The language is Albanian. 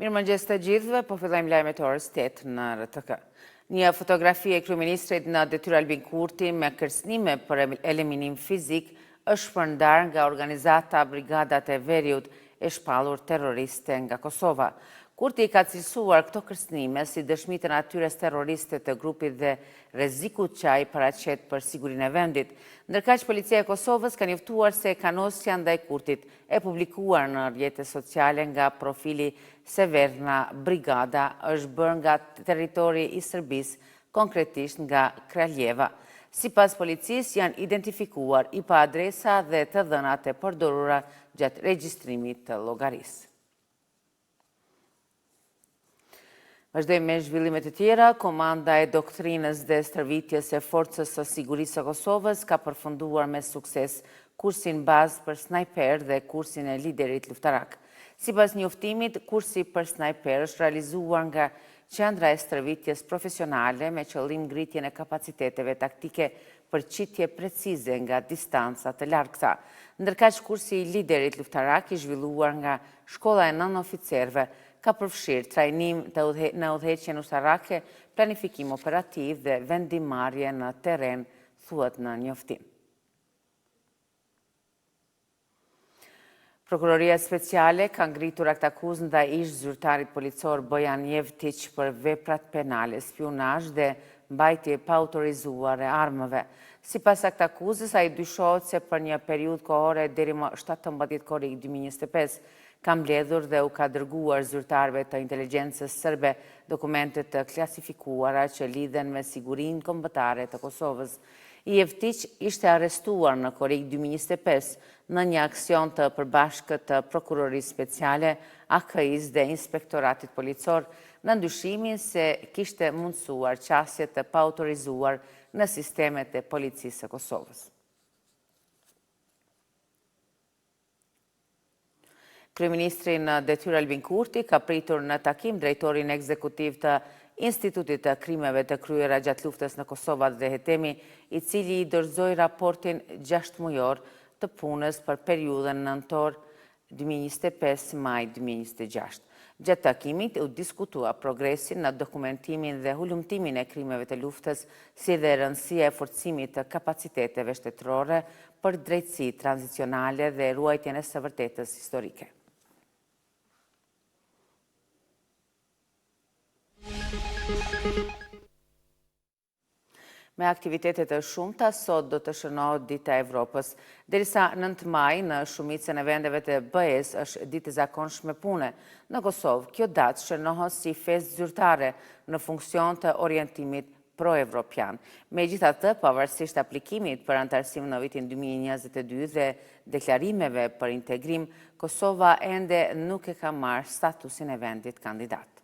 Mirëmëngjes të gjithëve, po fillojmë lajmet e orës 8 në RTK. Një fotografi e kryeministrit në detyrë Albin Kurti me kërcënime për eliminim fizik është shpërndarë nga organizata Brigadat e Veriut e shpallur terroriste nga Kosova. Kurti i ka cilësuar këto kërcënime si dëshmi të natyrës terroriste të grupit dhe rrezikut që ai paraqet për sigurinë e vendit. Ndërkaq Policia e Kosovës ka njoftuar se kanosja ndaj Kurtit e publikuar në rrjete sociale nga profili Severna Brigada është bërë nga territori i Serbisë, konkretisht nga Kraljeva. Sipas policisë janë identifikuar IP adresa dhe të dhënat e përdorura gjatë regjistrimit të llogarisë. Vazhdojmë me zhvillime të tjera, Komanda e Doktrinës dhe Stërvitjes e Forcës së Sigurisë së Kosovës ka përfunduar me sukses kursin bazë për snajper dhe kursin e liderit luftarak. Sipas njoftimit, kursi për snajper është realizuar nga Qendra e Stërvitjes Profesionale me qëllim ngritjen e kapaciteteve taktike për qitje precize nga distanca të largëta. Ndërkaq kursi i liderit luftarak i zhvilluar nga Shkolla e Nënoficerëve ka përfshirë trajnim në udhëheqjen ushtarake, planifikim operativ dhe vendimmarrje në terren, thuhet në njoftim. Prokuroria Speciale ka ngritur aktakuzë ndaj ish-zyrtarit policor Bojan Jevtiq për veprat penale, spiunazh dhe mbajtje e paautorizuar e armëve. Sipas aktakuzës, ai dyshohet se për një periudhë kohore deri më 17 korrik 2025 ka mbledhur dhe u ka dërguar zyrtarëve të inteligjencës serbe dokumente të klasifikuara që lidhen me sigurinë kombëtare të Kosovës. Jevtiq ishte arrestuar në korrik 2025 në një aksion të përbashkët të Prokurorisë Speciale, AKI-së dhe Inspektoratit Policor, nën dyshimin se kishte mundësuar qasje të paautorizuar në sistemet e Policisë së Kosovës. Kryeministri në detyrë Albin Kurti ka pritur në takim drejtorin ekzekutiv të Institutit të Krimeve të Kryera gjatë luftës në Kosovë Atdhe Hetemi, i cili i dorëzoi raportin gjashtëmujor të punës për periudhën nëntor 2025, maj 2026. Gjatë takimit u diskutua progresi në dokumentimin dhe hulumtimin e krimeve të luftës, si dhe rëndësia e forcimit të kapaciteteve shtetërore për drejtësi tranzicionale dhe ruajtjen e së vërtetës historike. Me aktivitete të shumta, sot do të shënohet Dita e Evropës. Derisa 9 maj në shumicën e vendeve të BE-së është ditë e zakonshme pune. Në Kosovë, kjo datë shënohet si festë zyrtare në funksion të orientimit pro-evropian. Megjithatë, pavarësisht aplikimit për anëtarësim në vitin 2022 dhe deklarimeve për integrim, Kosova ende nuk e ka marrë statusin e vendit kandidat.